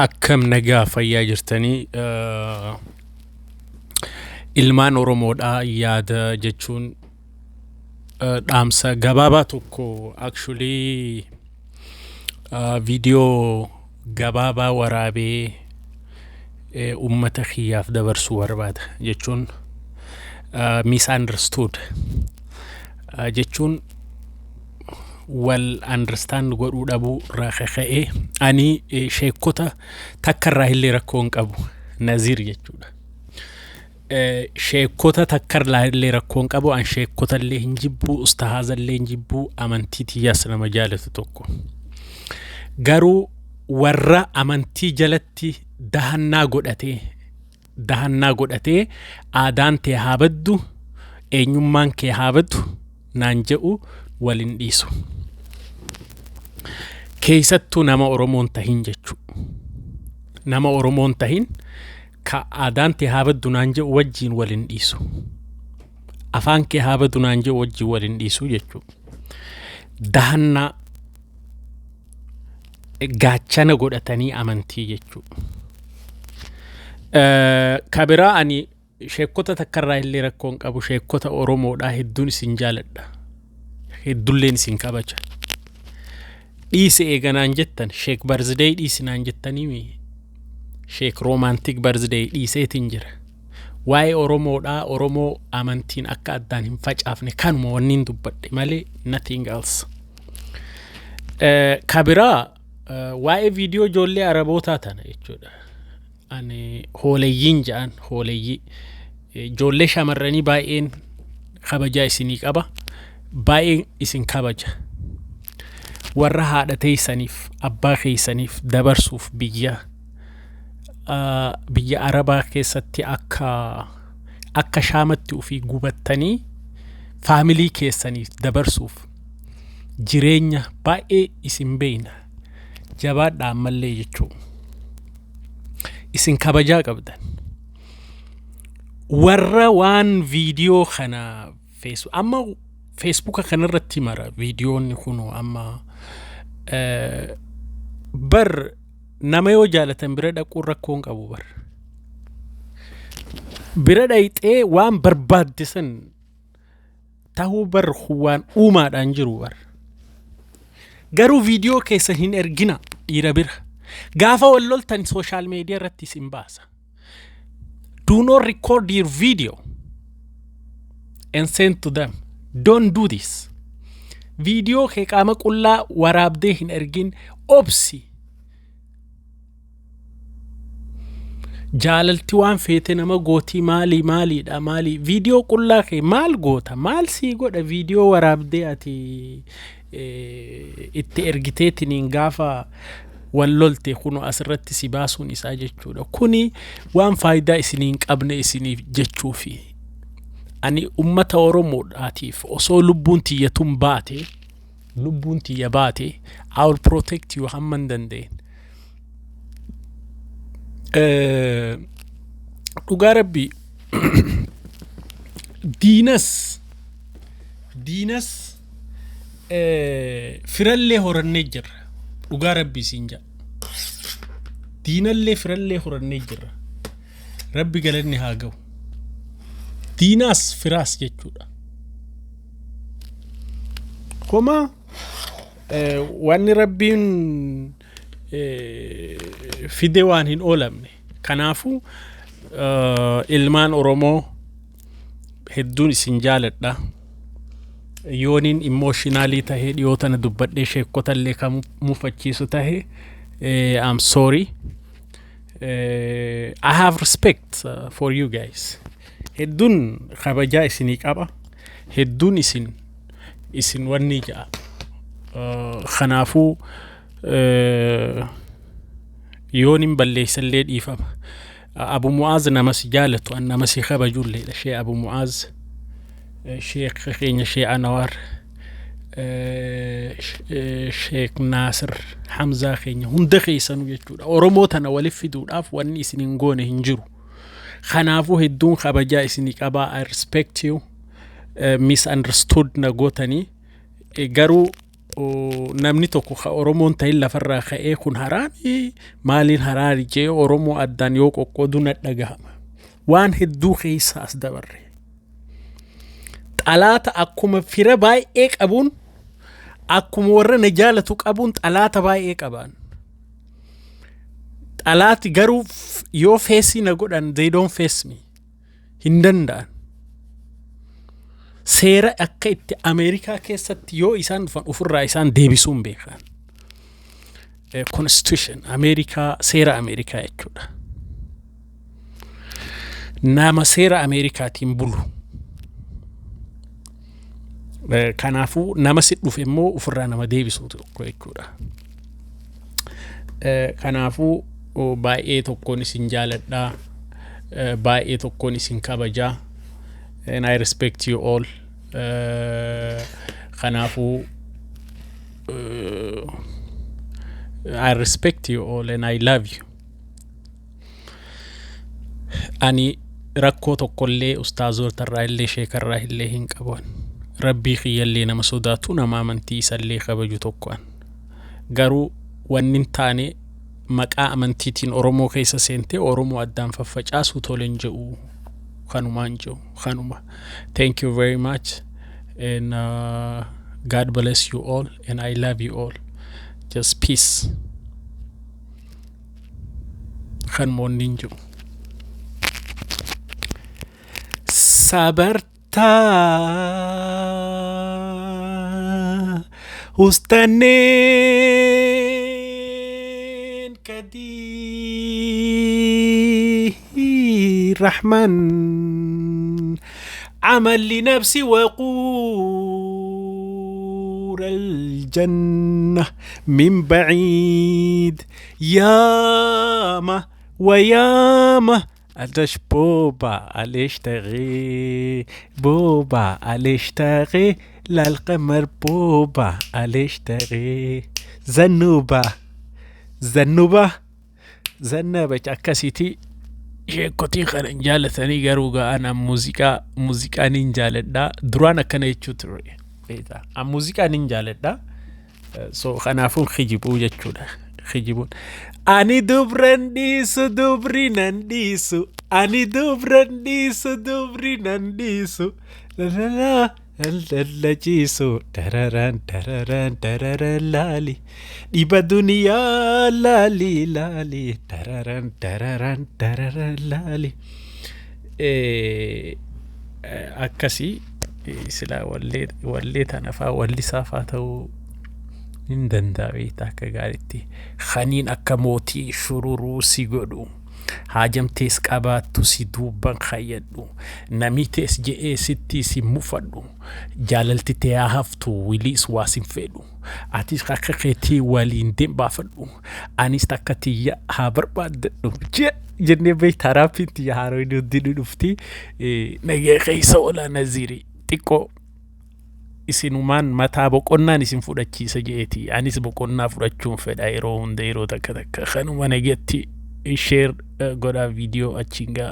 Akkam nagaa fayyaa jirtanii? Ilmaan Oromoodhaa, yaada jechuun dhaamsa gabaabaa tokko, actually viidiyoo gabaabaa waraabee ummata kiyyaaf dabarsuu barbaada. Jechuun misunderstood jechuun wal understand godhuu dhabuu irraa kaka'ee, ani sheekota takka irraa illee rakkoo hin qabu, Naziir jechuudha. Sheekota takka irraa illee rakkoo hin qabu. An sheekota illee hin jibbuu, ustaaza illee hin jibbuu, amantii tiyyaas nama jaalatu tokko. Garuu warra amantii jalatti dahannaa godhatee aadaan tee haa baddu, eenyummaan kee haa baddu naan jedhu walin dhiisu. Keessattuu nama Oromoon tahin jechuu. Nama Oromoon tahin ka aadaan tee haa baddu naan jedhu wajjiin walin dhiisu. Afaan kee haa baddu naan jedhu wajjiin walin dhiisu jechuu. Dahannaa gaachana godhatanii amantii jechuu. Ka biraa, ani sheekota takkarraa illee rakkoo hin qabu. Sheekota Oromoodhaa, hedduun isin jaaladha. Heddulleen isin kabaja. Dhiise eeganaan jettan, Sheek Barzidee dhiisi naan jettanii, Sheek Romantic Barzidee dhiiseetiin jira. Waa'ee Oromoodhaa, Oromoo amantiin akka addaan hin facaafne kanuma wanni hin dubbadhe malee, nothing else. Ka biraa, waa'ee viidiyoo ijoollee Arabootaa tana jechuudha. Ani hooleyyiin ja'an, hooleyyii ijoollee shamarranii baay'een kabajaa isinii qaba. Baay'een isin kabaja. Warra haadha teessaniif abbaa keessaniif dabarsuuf biyya Arabaa keessatti akka shaamatti ofii gubattanii family keessaniif dabarsuuf jireenya baay'ee isin beeyna. Jabaadhaa ammallee jechuu. Isin kabajaa qabdan. Warra waan viidiyoo kana amma Facebooka kanarratti mara viidiyoonni kunu amma bar nama yoo jaalatan bira dhaquun rakkoo hin qabu bar. Bira dhayxee waan barbaadde san tahuu bar, waan uumaadhaan jiru bar. Garuu viidiyoo keessa hin ergina dhiira bira. Gaafa wal loltan social media irratti isin baasa. Do not record your video and send to them. Don't do this. Viidiyoo kee qaama qullaa waraabdee hin ergin, obsi. Jaalalti waan feete nama gootii. Maalii maaliidha maalii? Viidiyoo qullaa kee maal goota? Maal sii godha viidiyoo waraabdee ati itti ergiteetiniin gaafa wal lolte kunu asirratti si baasuun isaa jechuudha. Kuni waan faayidaa isinii hin qabne isiniif jechuufi. Ani ummata Oromoodhaatiif osoo lubbuun tiyya tun baate, lubbuun tiyya baate, I will protect you hamma hin danda'en. Dhugaa Rabbii, diinas firallee horannee jirra. Dhugaa Rabbii siin jedha. Diinallee firallee horannee jirra. Rabbi galanni haa ga'u. Diinaas firaas jechuudha. Homaa wanni Rabbiin fide waan hin oolamne. Kanaafuu ilmaan Oromoo, hedduun isin jaaladha. Yooniin emotional tahee dhiyoo tana dubbadhee sheekota illee kan mufachiisu tahe, I'm sorry. I have respect for you guys. Hedduun kabajaa isinii qaba. Hedduun isin wanni ja'a. Kanaafuu yoon hin balleessallee dhiifama. Abu Mu'aaz nama si jaalatu, an nama si kabajulleedha. Shee Abu Mu'aaz, sheek keenya Shee Anwaar, Sheek Naasir Hamzaa keenya, hunda keessanuu jechuudha. Oromoo tana walif fiduudhaaf wanni isin hin goone hin jiru. Kanaafuu hedduun kabajaa isinii qabaa. I respect you. Misunderstood na gootanii, garuu Namni tokko ka Oromoon ta'in lafarraa ka'ee kun haraami, maaliin haraari jee Oromoo addaan yoo qoqqoodu na dhagahama. Waan hedduu keessa as dabarre. Xalaata akkuma fira baay'ee qabuun, akkuma warra na jaalatu qabuun, xalaata baay'ee qabaan. Xalaati garuu yoo face na godhan, they don't face me. Hin danda'an. Seera akka itti Ameerikaa keessatti yoo isaan dhufan ofirraa isaan deebisuun beekan. Constitution Ameerikaa, seera Ameerikaa jechuudha. Nama seera Ameerikaatiin bulu. Kanaafuu nama si dhufe immoo ofirraa nama deebisuu tokko jechuudha. Kanaafuu baay'ee tokkoon isin jaaladhaa. Baay'ee tokkoon isin kabajaa. And I respect you all. Kanaafuu I respect you all and I love you. Ani rakkoo tokkollee ustaazotarraa illee sheekarraa illee hin qaban. Rabbii kiyyallee nama sodaatu, nama amantii isallee kabaju tokkoon. Garuu wanni hin taane maqaa amantiitiin Oromoo keessa seentee Oromoo addaan faffacaasuu tole hin jedhu, kanumaan jedhu kanuma. Thank you very much and God bless you all and I love you all. Just peace. Kanuma wanni hin jedhu. صبرت واستنيت كدي رحمن عمل لنفسي وقور الجنة من بعيد ياما وياما أدش بوبا الاشتغي بوبا الاشتغي للقمر بوبا الاشتغي زنوبة زنوبة ዘነበች. Akkasiiti sheekotiin kana hin jaalatanii, garuu ga'aan muuziqaa nin jaaladha. Duraan akkana jechuu ture beektaa, an muuziqaa nin jaaladha. So kanaafuun kijibuu jechuudha. Kijibuun ani dubran dhiisu, dubri nan dhiisu, ani dubran dhiisu, dubri nan dhiisu, lalala lallachiisu, dararan dararan dararan, laali dhiba duniyaa, laali laali, dararan dararan dararan, laali. Akkasii silaa wallee tana faa wallisaa faa ta'uu hin danda'a beektaa. Akka gaariitti kaniin akka mootii shururuu si godhu, haajamtees qabaattu si duuban kayyadhu, namitees je'ee sitti si mufadhu, jaalalti tee haa haftu, wiliis waa sin fedhu, atis akka keetii waliin deembaafadhu, anis takka tiyya haa barbaaddadhu jennee beektaa. Raappiin tiyya haaroo hundi dhufti. Nagee keessa oolaa. Nazirii xiqqoo isinumaan mataa boqonnaan isin fudhachiisa je'eeti. Anis boqonnaa fudhachuun fedha yeroo hunda, yeroo takka takka. Kanuma nageetti share godhaa, viidiyoo achiin ga'a.